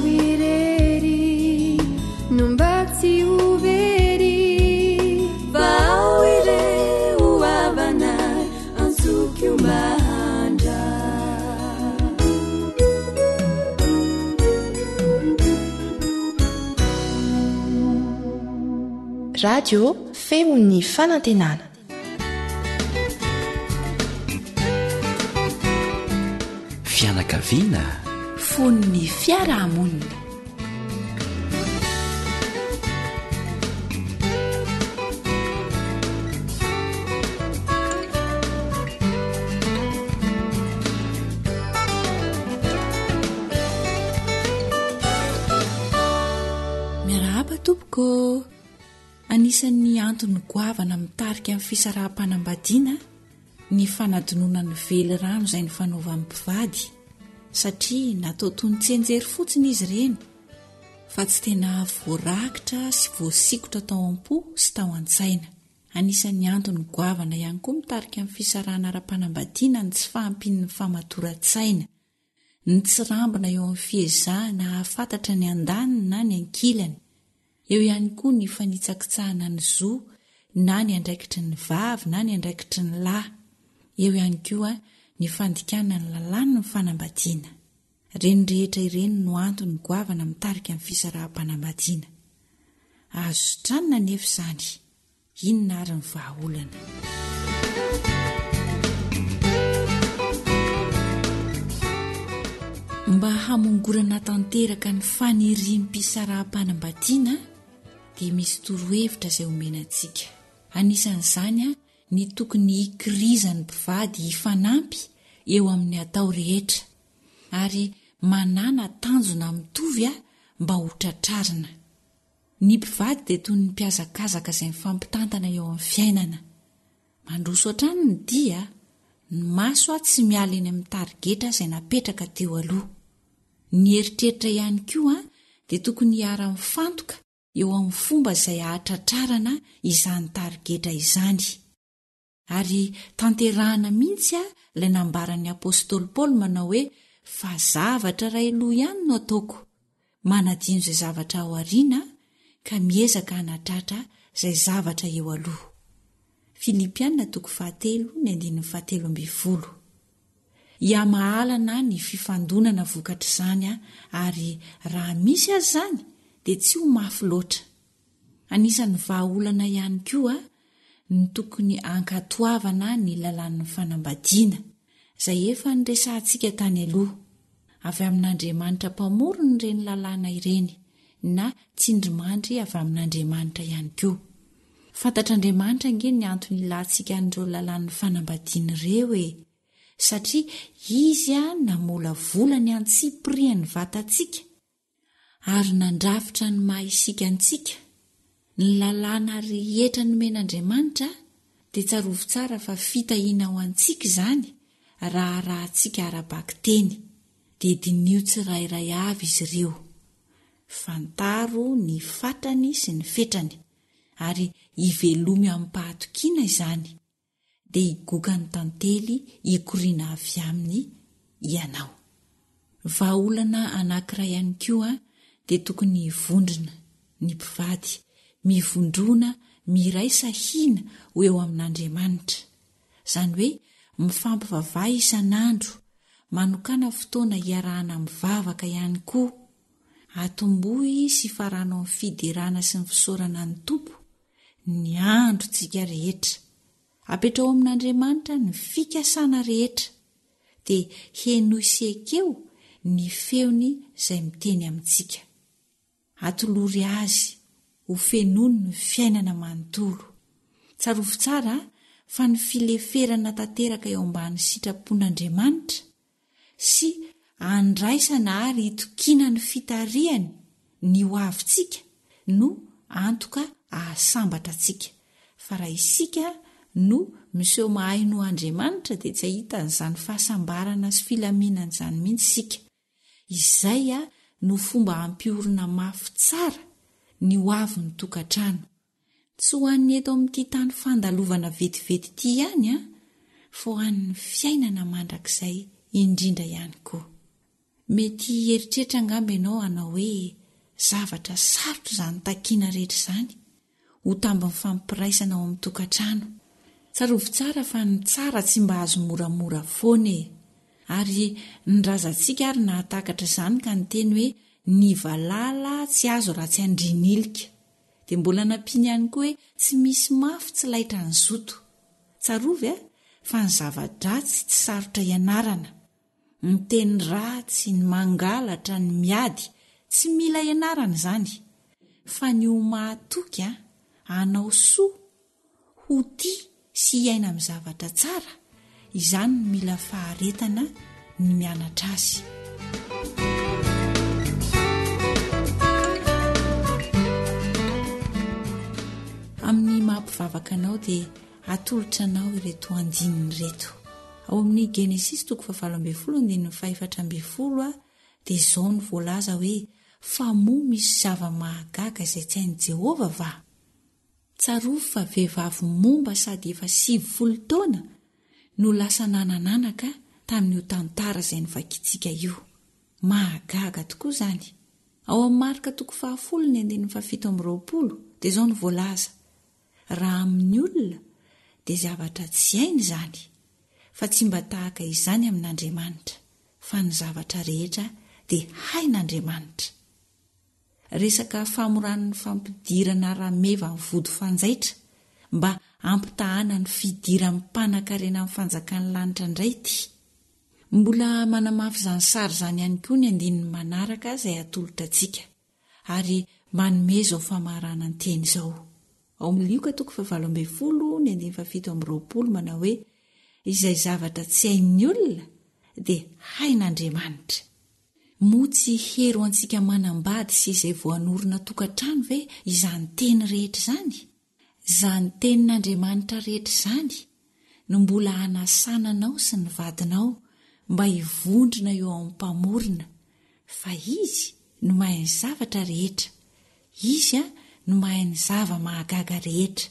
Radio Feon'ny Fanantenana. Fianakaviana. Fon'ny fiarahamonina. Miarahaba tompoko ô! Anisan'ny antony goavana mitarika ny fisaraham-panambadiana ny fanadinoana ny velirano izay nifanaovan'ny mpivady satria natao toy ny tsianjery fotsiny izy ireny fa tsy tena voarakitra sy voasikotra tao am-po sy tao an-tsaina. Anisan'ny antony goavana ihany koa mitarika ny fisarahana ara-panambadiana ny tsy fahampian'ny famatoran-tsaina, ny tsirambina eo amin'ny fiezahana hahafantatra ny andaniny na ny ankilany. Eo ihany koa ny fanitsakitsahana ny zo na ny andraikitry ny vavy na ny andraikitry ny lahy. Eo ihany koa ny fandikana ny lalàn'ny fanambadiana. Ireny rehetra ireny no antony goavana mitarika ny fisaraham-panambadiana. Azo sitranina anefa izany. Inona ary ny vahaolana? Mba hamongorana tanteraka ny faniriam-pisaraham-panambadiana dia misy torohevitra izay omena antsika. Anisan'izany ny tokony hikirizan'ny mpivady hifanampy eo amin'ny atao rehetra ary manàna tanjona mitovy mba ho tratrarina. Ny mpivady dia toy ny mpihazakazaka izay mifampitantana eo amin'ny fiainana. Mandroso hatrany ny dia, ny maso tsy miala eny amin'ny tarigetra izay napetraka teo aloha. Ny eritreritra ihany koa dia tokony hiara-mifantoka eo amin'ny fomba izay hahatratrarana izany tarigetra izany. Ary tanterahana mihitsy ilay nambaran'ny apostoly Paoly manao hoe fa zavatra iray loha ihany no ataoko, manadino izay zavatra ao aoriana ka miezaka hanatratra izay zavatra eo aloha. Filipiana toko fahatelo ny andininy fahatelo ambin'ny folo. Hihamahalana ny fifandonana vokatr'izany ary raha misy aza izany dia tsy ho mafy loatra. Anisan'ny vahaolana ihany koa ny tokony hankatoavana ny lalàn'ny fanambadiana, izay efa niresahantsika tany aloha. Avy amin'Andriamanitra Mpamorona ireny lalàna ireny, na tsindrimandry avy amin'Andriamanitra ihany koa. Fantatr'Andriamanitra ange ny antony ilantsika an'ireo lalàn'ny fanambadiana ireo e! Satria Izy namolavola ny antsipirian'ny vatantsika, ary nandrafitra ny maha isika antsika, ny lalàna rehetra nomen'Andriamanitra dia tsarovy tsara fa fitahiana ho antsika izany raha arahantsika ara-bakiteny, dia diniho tsirairay avy izy ireo. Fantaro ny fatrany sy ny fetrany, ary ivelomy amim-pahatokiana izany. dia higoka ny tantely hikoriana avy aminy ianao. Vahaolana anankiray ihany koa dia tokony hivondrona ny mpivady, mivondrona miraisa hina ho eo amin'Andriamanitra. Izany hoe mifampivavaha isan'andro, manokàna fotoana hiarahana mivavaka ihany koa. Atombohy sy farano amin'ny fiderana sy ny fisaorana ny Tompo ny androntsika rehetra. Apetraho amin'Andriamanitra ny fikasana rehetra, dia henoy sy ekeo ny feony izay miteny amintsika. Atolory Azy ho fenoiny ny fiainana manontolo. Tsarovy tsara fa ny fileferana tanteraka eo ambany sitrapon'Andriamanitra sy andraisana ary itokiana ny fitarihany ny ho avintsika no antoka ahasambatra antsika. Fa raha isika no miseho mahay noho Andriamanitra dia tsy hahita an'izany fahasambarana sy filaminana izany mihitsy isika. Izay no fomba hampiorina mafy tsara ny ho avin'ny tokantrano. Tsy ho an'ny eto amin'ity tany fandalovana vetivety ity ihany an, fa ho an'ny fiainana mandrakizay indrindra ihany koa. Mety hieritreritra angamba ianao hanao hoe zavatra sarotra izany takiana rehetra izany ho tambin'ny fampiraisana ao amin'ny tokantrano. Tsarovy tsara fa ny tsara tsy mba azo moramora foana e! Ary ny razantsika ary nahatakatra izany ka niteny hoe ny valala tsy azo raha tsy andrian'ilika. Dia mbola nampiany ihany koa hoe tsy misy mafy tsy laitran'ny zoto. Tsarovy a, fa ny zava-dratsy tsy sarotra ianarana. Ny teny ratsy, ny mangalatra, ny miady, tsy mila ianarana izany. Fa ny ho mahatoky a, hanao soa, ho tia sy hiaina amin'ny zavatra tsara, izany no mila faharetana ny mianatra azy. Amin'ny maha mpivavaka anao dia atolotra anao ireto andininy ireto. Ao amin'ny Genesisy toko fahavalo ambin'ny folo andininy fahefatra ambin'ny folo dia izao no voalaza hoe fa moa misy zava-mahagaga izay tsy hain'i Jehovah va? Tsarovy fa vehivavy momba sady efa 90 taona no lasa nanan'anaka tamin'io tantara izay novakintsika io. Mahagaga tokoa izany! Ao amin'ny Marka toko fahafolo ny andininy fahafito amby roapolo dia izao no voalaza, Raha amin'ny olona dia zavatra tsy hainy izany, fa tsy mba tahaka izany amin'Andriamanitra, fa ny zavatra rehetra dia hain'Andriamanitra. Resaka famoran'ny fampidirana rameva ny vody fanjaitra mba hampitahana ny fidiran'ny mpanankarena amin'ny fanjakan'ny lanitra indray ity. Mbola manamafy izany sary izany ihany koa ny andininy manaraka izay atolotra antsika ary manome izao famaranan-teny izao. Ao amin'ny Lioka toko fahavalo ambin'ny folo ny andininy fahafito amby roapolo manao hoe izay zavatra tsy hain'ny olona dia hain'Andriamanitra. Moa tsy hery ho antsika manambady sy izay vao hanorina tokantrano ve izany teny rehetra izany? Izany tenin'Andriamanitra rehetra izany no mbola hanasana anao sy ny vadinao mba hivondrona eo amin'ny Mpamorona, fa Izy no mahay ny zavatra rehetra, Izy no mahay ny zava-mahagaga rehetra,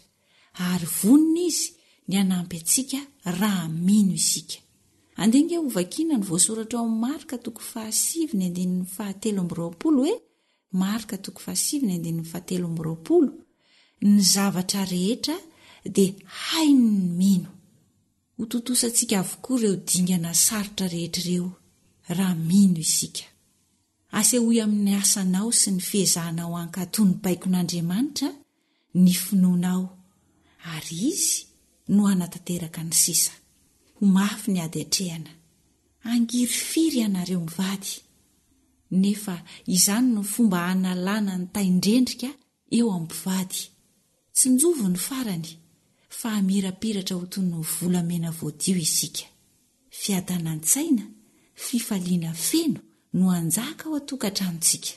ary vonona Izy ny hanampy antsika raha mino isika. Andeha ange hovakiana ny voasoratra ao amin'ny Marka toko fahasivy ny andininy fahatelo amby roapolo hoe, Marka toko fahasivy ny andininy fahatelo amby roapolo, Ny zavatra rehetra dia hain'ny mino. Ho tontosantsika avokoa ireo dingana sarotra rehetra ireo raha mino isika. Asehoy amin'ny asanao sy ny fiezahanao hankatò ny baikon'Andriamanitra ny finoanao, ary Izy no hanatanteraka ny sisa. Ho mafy ny ady atrehana. Hangirifiry ianareo mivady. Nefa izany no fomba hanalana ny tain-drendrika eo amin'ny mpivady. Tsinjovy ny farany, fa hamirapiratra ho toy ny volamena voadio isika. Fiadanan-tsaina, fifaliana feno no hanjaka ao an-tokantranontsika.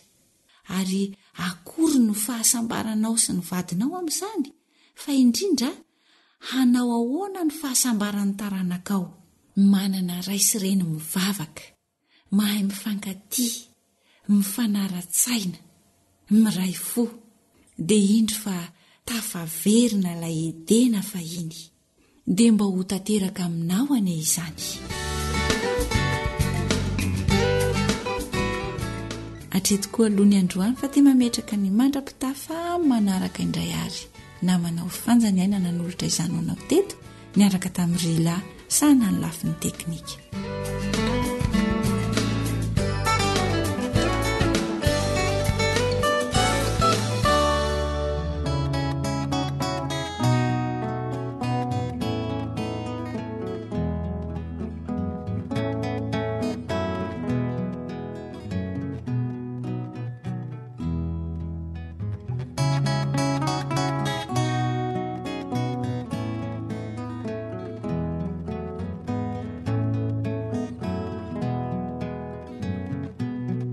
Ary akory no fahasambaranao sy ny vadinao amin'izany, fa indrindra hanao ahoana ny fahasambaran'ny taranakao, manana ray sy reny mivavaka, mahay mifankatia, mifanara-tsaina, miray fo, dia indro fa tafaverina ilay Edena fahiny. Dia mba ho tanteraka aminao anie izany. Hatreto koa aloha ny androany fa dia mametraka ny mandra-pitafa manaraka indray ary namanao Fanja ny aina nanolotra izany ho anao teto niaraka tamin'i Rila sahana ny lafiny teknika.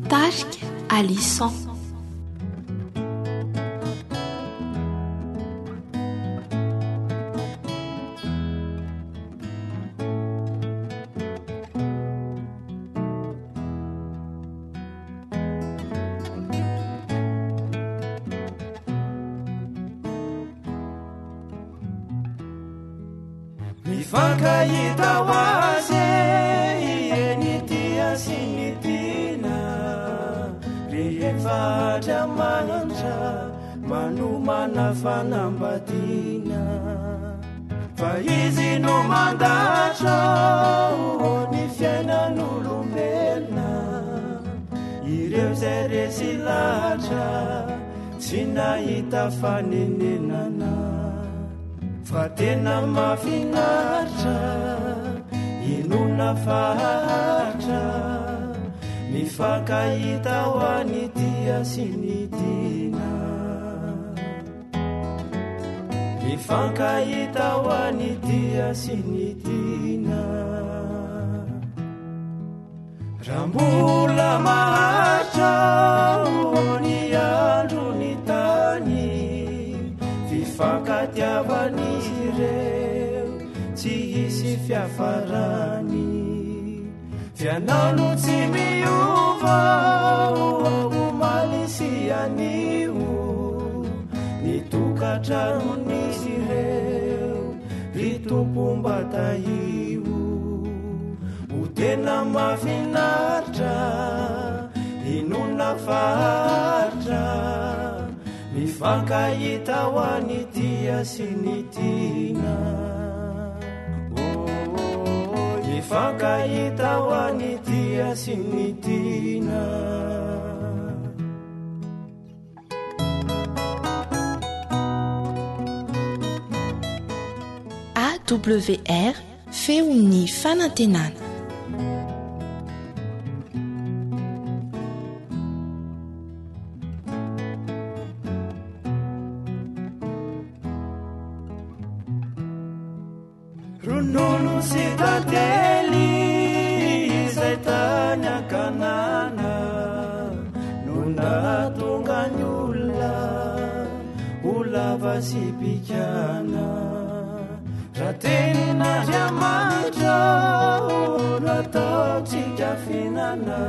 Tarika Alison. Mifankahita ho azy e, ny tia sy ny tiana rehefa Andriamanitra manomana fanambadiana fa izy no mandahatra ny fiainan'olombelona ireo izay resy lahatra. Tsy nahita fanenenana Fa tena mahafinaritra Inona fa haharitra Mifankahita ho an'ny tia sy ny tiana Mifankahita ho an'ny tia sy ny tiana Raha mbola maharitra ny andro ny tany Fifankatiavan'izy ireo tsy hisy fiafarany F'ianao no tsy miova omaly sy anio Ny tokantranon'izy ireo ry Tompo mba tahio Ho tena mahafinaritra inona fa haharitra Mifankahita ho an'ny tia sy ny tiana Oh, mifankahita ho an'ny tia sy ny tiana AWR Feon'ny fanantenana. Ronono sy tantely izay tany an-kanana no nahatonga ny olona ho lava sy bikana. Raha tenin'Andriamanitra no ataontsika fihinana,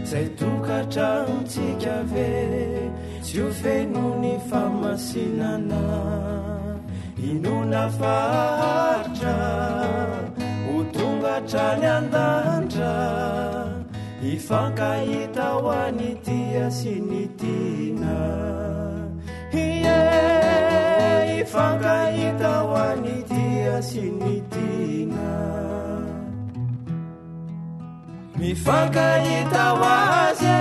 izay tokantranontsika ve tsy ho feno ny fahamasinana? Inoana fa haharitra ho tonga hatrany an-danitra, hifankahita ho an'ny tia sy ny tiana. Ie, hifankahita ho an'ny tia sy ny tiana. Mifankahita ho azy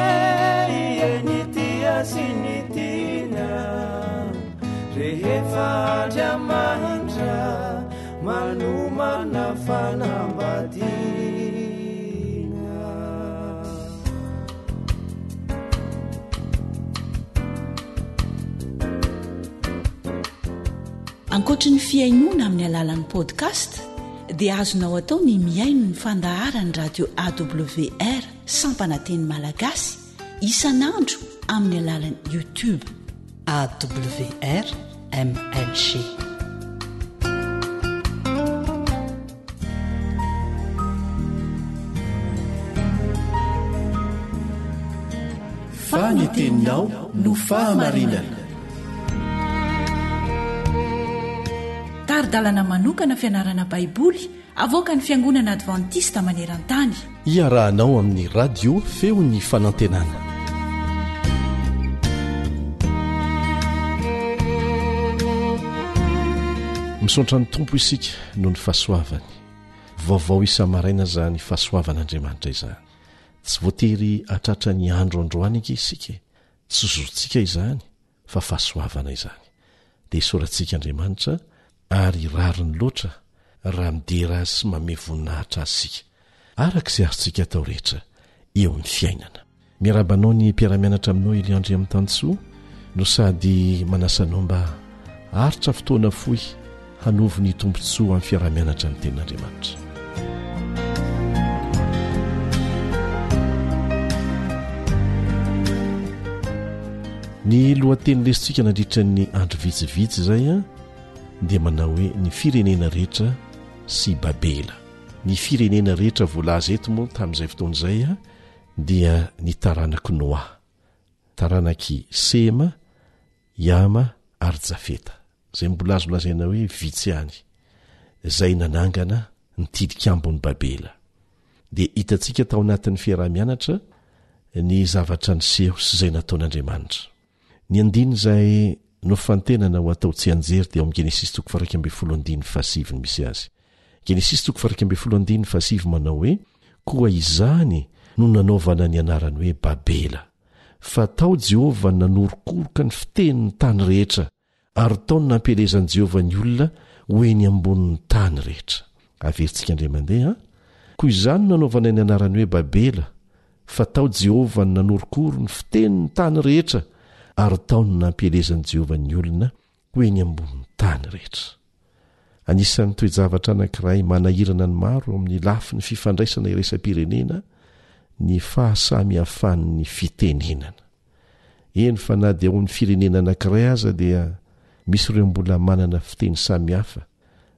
e, ny tia sy ny tiana. Rehefa Andriamanitra manomana fanambadiana. Ankoatry ny fihainoana amin'ny alalan'ny podcast dia azonao atao ny mihaino ny fandaharan'ny radio AWR sampana teny malagasy isan'andro amin'ny alalan'ny YouTube. AWR MLG. Fa ny teninao no fahamarinana. Tari-dalana manokana fianarana Baiboly avoakan'ny Fiangonana Advantista maneran-tany. Iarahanao amin'ny Radio Feon'ny Fanantenana. Misaotra ny Tompo isika noho ny fahasoavany. Vaovao isa-maraina izany fahasoavan'Andriamanitra izany. Tsy voatery hatratra ny andro androany ange isika e. Tsy zontsika izany fa fahasoavana izany. Dia isaorantsika Andriamanitra ary rariny loatra raha midera Azy sy mamehy voninahitra Azy isika, araka izay azontsika atao rehetra eo amin'ny fiainana. Miarahaba anao ny mpiara-mianatra aminao Elion Andriamitansoa no sady manasa anao mba haharitra fotoana fohy hanovo ny tombontsoa amin'ny fiaraha-mianatra ny Tenin'Andriamanitra. Ny lohateny lesintsika nandritra ny andro vitsivitsy izay a dia manao hoe ny firenena rehetra sy Babela. Ny firenena rehetra voalaza eto moa tamin'izay fotoana izay a dia ny taranak'i Noa, taranak'i Sema, Yama ary Jafeta, izay mbola azo lazaina hoe vitsy ihany, izay nanangana ny tilikambon'i Babela. Dia hitantsika tao anatin'ny fiaraha-mianatra ny zavatra niseho sy izay nataon'Andriamanitra. Ny andininy izay nofantenana ho atao tsianjery dia ao amin'ny Genesisy toko faha-11 andininy fahasivy no misy azy. Genesisy toko faha-11 andininy fahasivy manao hoe, Koa izany no nanaovana ny anarany hoe Babela. Fa tao Jehovah no nanorokoroka ny fitenin'ny tany rehetra, ary tao no nampielezan'i Jehovah ny olona ho eny ambonin'ny tany rehetra. Averintsika indray mandeha an! Koa izany no nanaovana ny anarany hoe Babela, fa tao Jehovah no nanorokoro ny fitenin'ny tany rehetra, ary tao no nampielezan'i Jehovah ny olona ho eny ambonin'ny tany rehetra. Anisan'ny toe-javatra anankiray manahirana ny maro amin'ny lafiny fifandraisana iraisam-pirenena ny fahasamihafan'ny fitenenana. Eny fa na dia ao amin'ny firenena anankiray aza dia misy ireo mbola manana fiteny samihafa,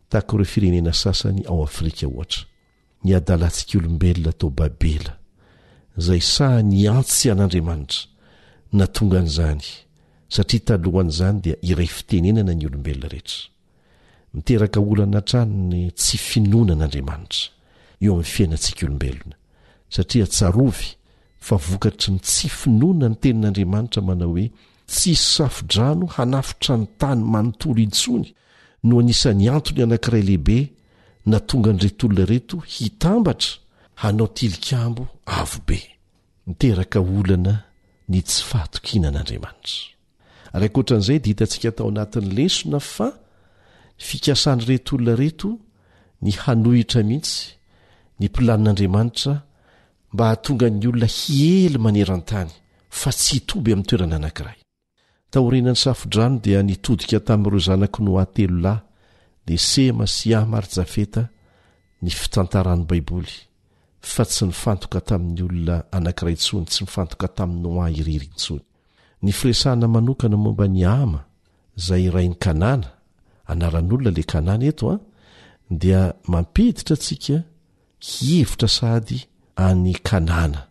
tahaka ireo firenena sasany ao Afrika ohatra. Ny hadalantsika olombelona tao Babela, izay sahy nihantsy an'Andriamanitra, nahatonga an'izany, satria talohan'izany dia iray fitenenana ny olombelona rehetra. Miteraka olana hatrany ny tsy finoana an'Andriamanitra eo amin'ny fiainantsika olombelona, satria tsarovy fa vokatry ny tsy finoana ny tenin'Andriamanitra manao hoe tsy hisy safodrano hanafotra ny tany manontolo intsony no anisan'ny antony anankiray lehibe nahatonga an'ireto olona ireto hitambatra hanao tilikambo avo be. Miteraka olana ny tsy fahatokiana an'Andriamanitra. Ary ankoatra an'izay dia hitantsika tao anatin'ny lesona fa ny fikasan'ireto olona ireto ny hanohitra mihitsy ny planin'Andriamanitra mba hahatonga ny olona hiely maneran-tany fa tsy hitoby amin'ny toerana anankiray. Taorian'ny Safodrano dia nitodika tamin'ireo zanak'i Noa telo lahy, dia Sema sy Hama ary Jafeta, ny fitantaran'ny Baiboly, fa tsy nifantoka tamin'ny olona anankiray intsony, tsy nifantoka tamin'i Noa irery intsony. Ny firesahana manokana momba an'i Hama, izay rain'i Kanana, anaran'olona ilay Kanana eto an, dia mampiditra antsika hihevitra sahady an'i Kanana,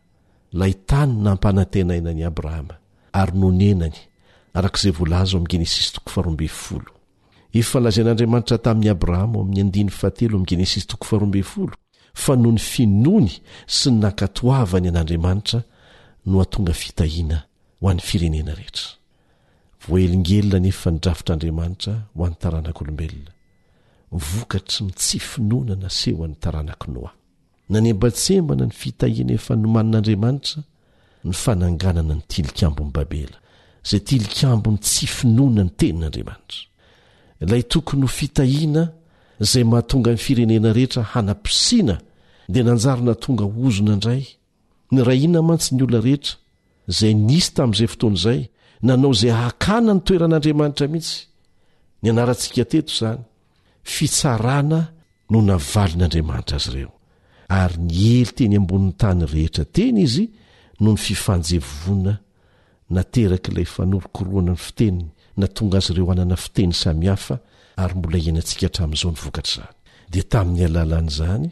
ilay tany nampanantenaina an'i Abrahama ary nonenany, araka izay voalaza ao amin'ny Genesisy toko faharoambinifolo. Efa lazain'Andriamanitra tamin'i Abrahama ao amin'ny andininy fahatelo amin'ny Genesisy toko faharoambinifolo fa noho ny finoany sy ny nankatoavany an'Andriamanitra no hahatonga fitahiana ho an'ny firenena rehetra. Voahelingelina anefa ny drafitr'Andriamanitra ho an'ny taranak'olombelona, vokatry ny tsy finoana nasehon'ny taranak'i Noa. Nanembantsembana ny fitahiana efa nomanin'Andriamanitra ny fananganana ny Tilikambon'i Babela, izay tilikambon'ny tsy finoana ny Tenin'Andriamanitra. Ilay tokony ho fitahiana izay mahatonga ny firenena rehetra hanam-pisiana dia nanjary nahatonga ozona indray Niray hina mantsy ny olona rehetra izay nisy tamin'izay fotoana izay, nanao izay hakana ny toeran'Andriamanitra mihitsy. Nianarantsika teto izany. Fitsarana no navalin'Andriamanitra azy ireo, ary niely teny ambonin'ny tany rehetra teny izy noho ny fifanjevoana Naterak'ilay fanorokorohana ny fiteniny, nahatonga azy ireo hanana fiteny samihafa ary mbola iainantsika hatramin'izao ny vokatr'izany. Dia tamin'ny alalan'izany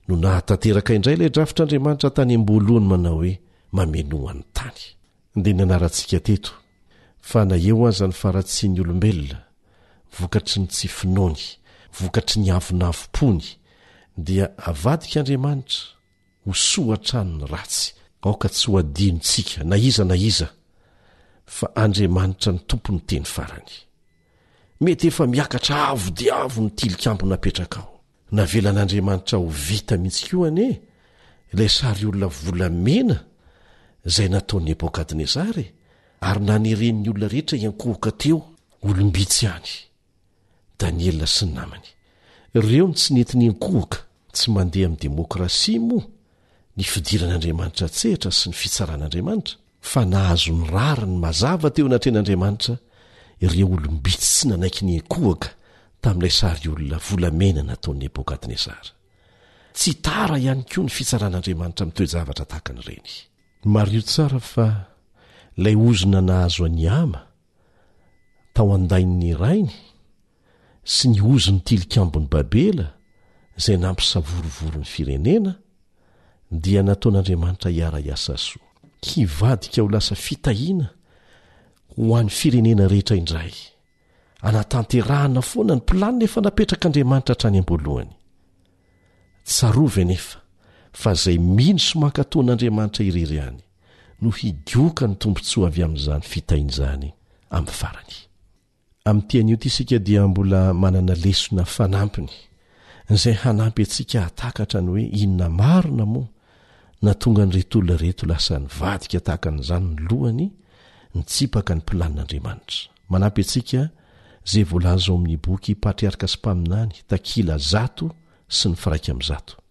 no nahatanteraka indray ilay drafitr'Andriamanitra tany am-boalohany manao hoe mamenoa ny tany. Dia nianarantsika teto fa na eo aza ny faharatsian'ny olombelona, vokatry ny tsy finoany, vokatry ny avonavom-pony, dia avadik'Andriamanitra Ho soa hatrany ny ratsy. Aoka tsy ho adinontsika, na iza na iza, fa Andriamanitra no tompon'ny teny farany. Mety efa miakatra avo dia avo ny tilikambo napetrakao. Navelan'Andriamanitra ho vita mihitsy koa anie ilay sary olona volamena izay nataon'i Nebokadnezara e, ary naneren'ny olona rehetra hiankohoka teo, olom-bitsy ihany. Daniela sy ny namany. Ireo no tsy nety niankohoka. Tsy mandeha amin'ny demokrasia moa ny fidiran'Andriamanitra an-tsehatra sy ny fitsaran'Andriamanitra, fa nahazo ny rariny mazava teo anatrehan'Andriamanitra ireo olom-bitsy tsy nanaiky niankohoka tamin'ilay sary olona volamena nataon'i Nebokadnezara. Tsy tara ihany koa ny fitsaran'Andriamanitra amin'ny toe-javatra tahaka an'ireny. Mariho tsara fa ilay ozona nahazo an'i Hama tao an-dain'ny rainy sy ny ozon'ny tilikambon'i Babela izay nampisavorovoro ny firenena, dia nataon'Andriamanitra hiara-hiasa soa, hivadika ho lasa fitahiana ho an'ny firenena rehetra indray, hanatanterahana foana ny planina efa napetrak'Andriamanitra hatrany am-boalohany. Tsarovy anefa fa izay mino sy mankatò an'Andriamanitra irery ihany no higoka ny tombontsoa avy amin'izany fitahiana izany amin'ny farany. Amin'ity anio ity isika dia mbola manana lesona fanampiny izay hanampy antsika hahatakatra ny hoe inona marina moa Nahatonga an'ireto olona ireto lasa nivadika tahaka an'izany ny lohany, nitsipaka ny planin'Andriamanitra. Manampy antsika izay voalaza ao amin'ny boky Patriarka sy Mpaminany, takila 101,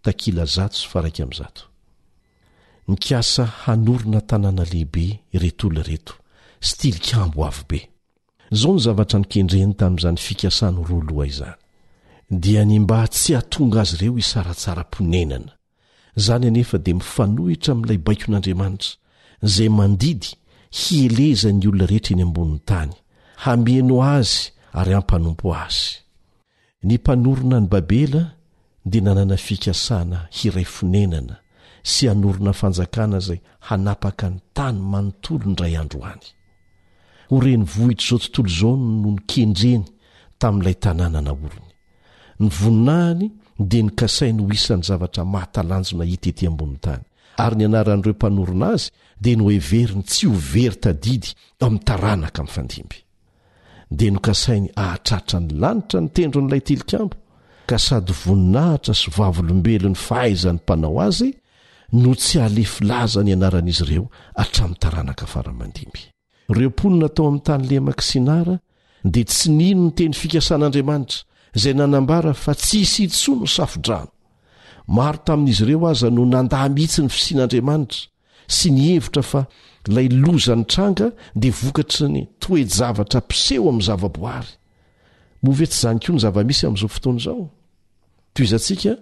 takila 101. Nikasa hanorina tanàna lehibe ireto olona ireto, sy tilikambo avo be. Izao no zavatra nokendreny tamin'izany fikasany roa loha izany, dia ny mba tsy hahatonga azy ireo hisaratsara-ponenana. Izany anefa dia mifanohitra amin'ilay baikon'Andriamanitra, izay mandidy hielezan'ny olona rehetra eny ambonin'ny tany, hameno azy ary hampanompo azy. Ny mpanorina an'i Babela dia nanana fikasana hiray fonenana sy hanorina fanjakana izay hanapaka ny tany manontolo indray andro any. Ho renivohitr'izao tontolo izao no nokendreny tamin'ilay tanàna naoriny. Ny voninahiny dia nokasainy ho isan'ny zavatra mahatalanjona hita ety ambonin'ny tany, ary ny anaran'ireo mpanorina azy dia noheveriny tsy ho very tadidy amin'ny taranaka mifandimby. Dia nokasainy hahatratra ny lanitra ny tendron'ilay tilikambo, ka sady voninahitra sy vavolombelon'ny fahaizan'ny mpanao azy no tsy hahalefy laza ny anaran'izy ireo hatramin'ny taranaka fara aman-dimby. Ireo mponina tao amin'ny tany lemak'i Sinara dia tsy nino ny teny fikasan'Andriamanitra, izay nanambara fa tsy hisy intsony ny safodrano. Maro tamin'izy ireo aza no nandà mihitsy ny fisian'Andriamanitra, sy nihevitra fa ilay loza nitranga dia vokatry ny toe-javatra mpiseho amin'ny zavaboary. Moa ve tsy izany koa ny zava-misy amin'izao fotoana izao? Tohizantsika,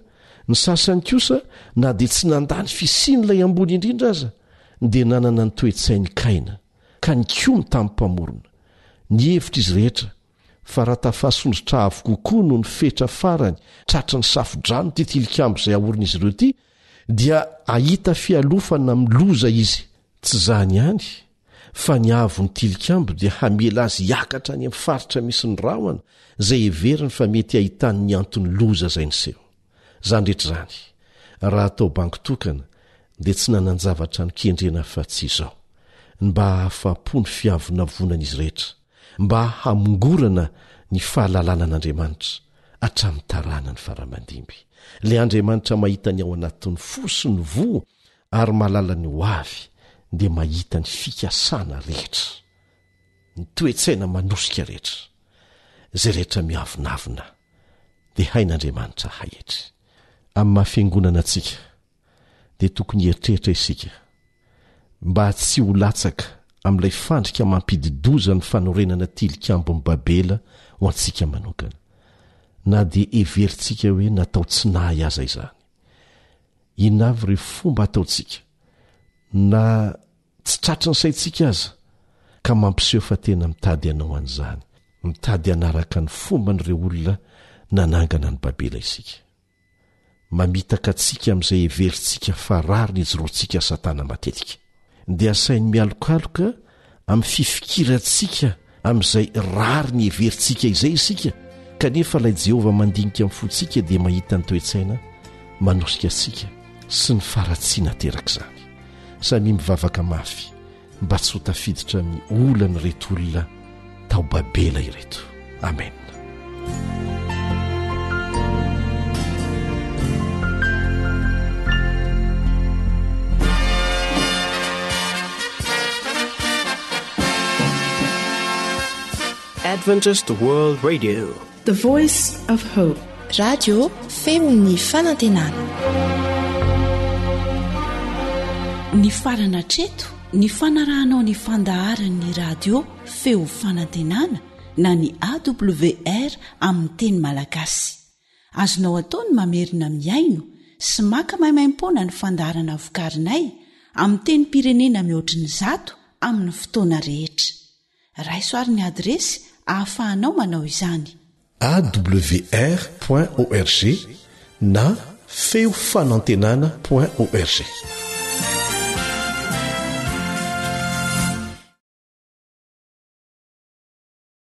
ny sasany kosa na dia tsy nandà ny fisian'ilay ambony indrindra aza dia nanana ny toe-tsain'i Kaina, ka nikomy tamin'ny Mpamorona. Nihevitra izy rehetra fa raha tafasondrotra avo kokoa noho ny fetra farany tratry ny safodrano ity tilikambo izay aorin'izy ireo ity, dia hahita fialofana amin'ny loza izy. Tsy izany ihany, fa ny haavon'ny tilikambo dia hamela azy hiakatra any amin'ny faritra misy ny rahona izay heveriny fa mety hahitany ny anton'ny loza izay niseho. Izany rehetra izany, raha atao bango tokana, dia tsy nanan-javatra nokendrena afa-tsy izao, ny mba hahafapo ny fiavonavonan'izy rehetra, mba hamongorana ny fahalalana an'Andriamanitra hatramin'ny taranany fara-mandimby. Ilay Andriamanitra mahita ny ao anatin'ny fo sy ny voa ary mahalala ny ho avy dia mahita ny fikasana rehetra, ny toe-tsaina manosika rehetra, izay rehetra miavonavona dia hain'Andriamanitra haetry. Amin'ny maha fiangonana antsika dia tokony hieritreritra isika mba tsy ho latsaka amin'ilay fandrika mampidi-doza ny fanorenana tilikambon'i Babela ho antsika manokana, na dia heverintsika hoe natao tsy nahy aza izany. Inona avy ireo fomba ataontsika, na tsy tratry ny saintsika aza, ka mampiseho fa tena mitady hanao an'izany, mitady hanaraka ny fomban'ireo olona nanangana an'i Babela isika? Mamitaka antsika amin'izay heverintsika fa rariny ijoroantsika Satana matetika. Dia asainy mialokaloka amin'ny fifikirantsika amin'izay rariny heverintsika izay isika, kanefa ilay Jehovah mandinika amin'ny fontsika dia mahita ny toe-tsaina manosika antsika sy ny faharatsiana aterak'izany. Samia mivavaka mafy mba tsy ho tafiditra amin'ny olan'ireto olona tao Babela ireto. Amena. Adventist World Radio. The Voice of Hope. Radio feon'ny fanantenana. Nifarana hatreto ny fanarahanao ny fandaharan'ny radio feo fanantenana na ny AWR amin'ny teny malagasy. Azonao atao ny mamerina mihaino sy maka maimaimpoana ny fandaharana vokarinay amin'ny tenim-pirenena mihoatry ny zato amin'ny fotoana rehetra. Raiso ary ny adiresy ahafahanao manao izany. Awr point org na feo fanantenana point org.